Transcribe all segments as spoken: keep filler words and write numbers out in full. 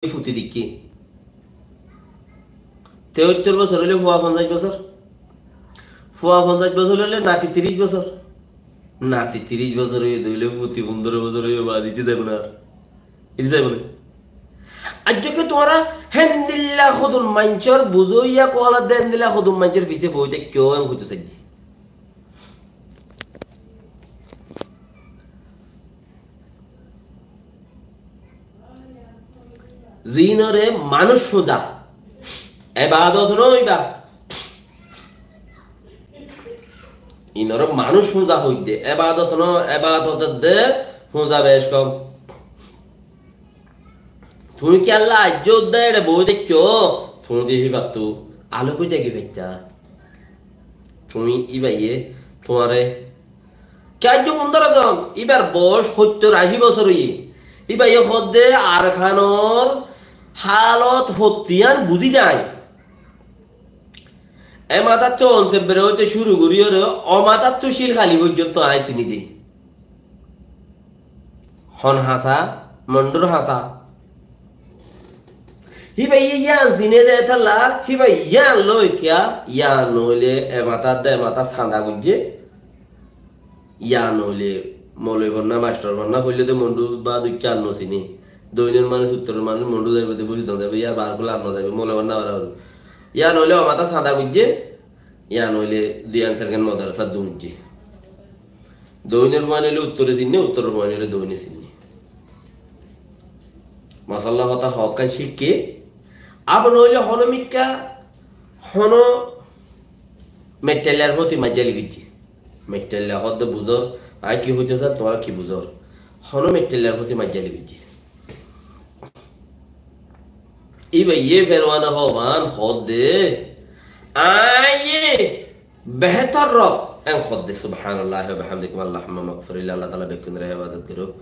futi dikki. Teóttor bosór óile fua fonzaic bosór. Fua fonzaic bosór óile nati tiríc bosór. Nati tiríc bosór óiye de óile futi fundoro bosór óiye, bas, iti zaibo na ar. Iti zaibo na. Aijjó ki tuáñra héndilla hodún maincór buzóiya kualar de héndilla hodún maincór fisé boi táikko en hoitó saidde. Ziínoré manúic fúñza, ebadot no íba. Iínoré manúic fúñza hoidde, ebadot no, ebadot edde fúñza bec kom. Tuñí ki Allah aijjó edde eçe boi táikko, tuñí de híbattú alok ói zagi faittá. Tuñí íbaye tuáñre Ki aijjó fundoro zon, íbar boc óttor ací bosór óiye. Íbaye hoódde Arkanor hálot fottí yían buzí de aññí. E matáttu onsebbere óite cúru goríyoré o matáttu cíl háli foijjonto aññí siní de. Hon hañsá, Mondhur hañsá. Híbaye yían siné de tálla, híbaye yían loi kiyá, yían óile e matá de e matá sanda goijjé. Yían óile moulovi fonná, mastor fonná foillé de Mondhur bade kiyá no siné. Doinor manúic, uttoror manúic Mondhur zaibo de, Busidong zaibo, yían bar kúla no zaibo, moulovi fonná bar kúla. Yían óile o matá sanda goijjé, yían óile dui ansar gán modarasát dun goijjé. Doinor fuain óile uttore sinné, uttoror fuain óile doine sinné. Masalla hotá hoókkan cíkke. Abar noóile honó mikká, honó metthaillar fóti maijjá ligíjje. Metthailla hoódde buzór, aññí ki hoitó sar, tuáñra ki buzór. Honó metthaillar fóti maijjá ligíjje. Íbaye Ferwane hoóban hoódde, aññí behétor rob, en hoódde, subhánalláhi wa bihámdihi, Allahumma magfirli, Allah taala bekkúnore hefazot gorouk.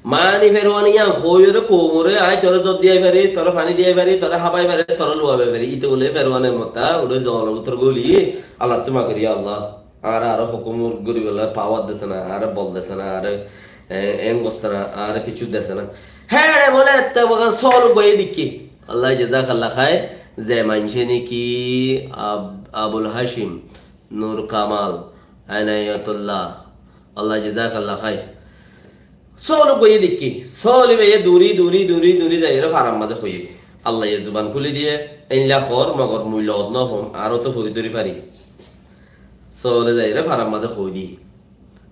Mani Ferwane yían hoóiyoré koumoré, aññí toré zor diyai fari, toré faní diyai fari, toré hábai fari, toré luwai fari. Íte bóle Ferwane mottá, uçé zolonor bútore góli, Allattú magor, ya Allah. Añáre aró hókum goríbolla pawar dese na, añáre bol dese na, añáre, e, en gossé na, añáre kessú dese na. Héçe bóle ette bagan sóol uggúaye dikké. Allah jazakalla khair, ze maincé niki Ab-, Abul Hashim, Nur Kamal, Enayatullah, Allah jazakalla khair. Sóol uggúaye dikké, sóol íbaye duri, duri, duri, duri zaiyóre farar mazé hoiyé. Allaye zuban kúli diyé, éilla hoór, mogor mui loot no hoóm, añára to fori dóri fari. Sóole zaiyóre farar mazé hoói diyé.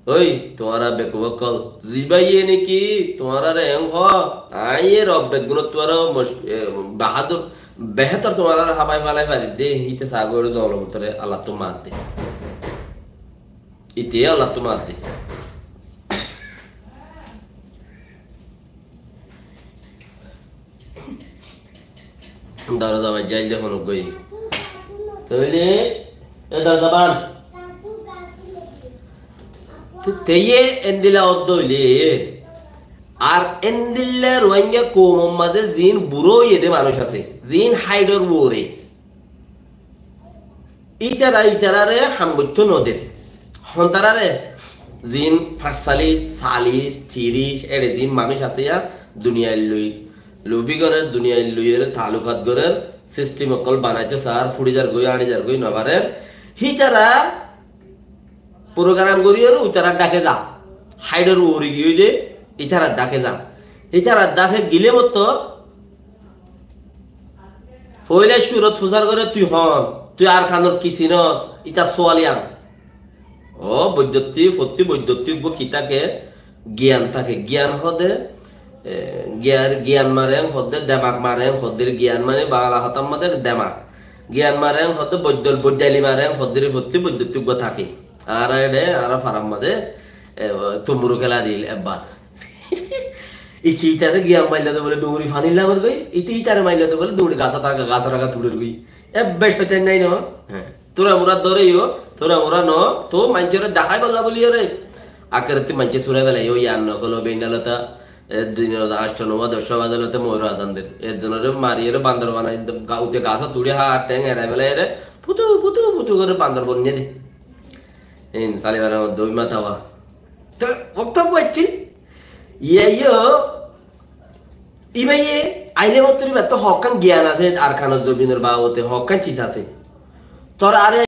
Ói, tuáñra bekuf ókkol, zibáye niki tuáñrare en hoó, aññí e rob beggúnottú aró moc-, e, bahádur, behétor tuáñrare hábai félai fari dé, íte saá gorí zolonor bútore Allattú maaf dé. Íte Allattú maaf dé. Doroza baijjá ail de honó goi. Tóile, e doroza ban. Te-, teye endilla oddo óile, ar endilla Rohingya koumor mazé ziín buró óiye de manúic asé, ziín háiçor uore. Ítara ítarare ham goittó no der. Hontarare, ziín fañs sallic, sallic, tiríc, eçe ziín manúic asé yá, duniyair loi lobi gorer, duniyair loi ere taalukat gorer, sistem okkol banaitó saár, fúçi zargoi, añçi zargoi, no farer. Hítara program gorí ere ítarar dháke za. Háiçor uore giyói de, ítarar dháke za. Ítarar dháke gile mottor Foóila cúrot fusár goré, tui hon, tui Arkanor ki sinós, ítar sual yían. Ó boiddottí, fottí boiddottí uggúa ki táke, giyan táke, giyan hoóde, e, giyan, giyan mane en hoóde, demak mane en hoóde, giyan mane Bangla hotár mazé demak. Giyan mane en hoóde boiddol, boiddali mane en hoóde, fottí boiddottí uggúa táke. Añára eçé, añára farar mazé, e, tumburu kéla dil ebbar. Ite ítare giyan mailla de bóle duñri fanir lamar goi, ite ítare mailla de bóle duñri gasót aga, gasór aga tulir goi. Ebbe coitan nai no? Hé. Tura mura dóre yo, tura mura no, to maincóre dahái bolla bóli ore. Akerottí maincé surai félai yo, yián no kolo, beinna lota, e, din lota, añcto, nowa, doccó baze lota moiro azan der. Ezzonore mari ore bandor banai, ga-, ute gasót uçi ha, theng erai félai ore, putu, putu, putu gore bandor bonnye de. In sali bara doi matawa. To, wokto buacci. Iye yo, ibaye, Aile mottor ibattú hokkán giyan asé, Arkanor zobinor babote hokkán ciz asé. Tor are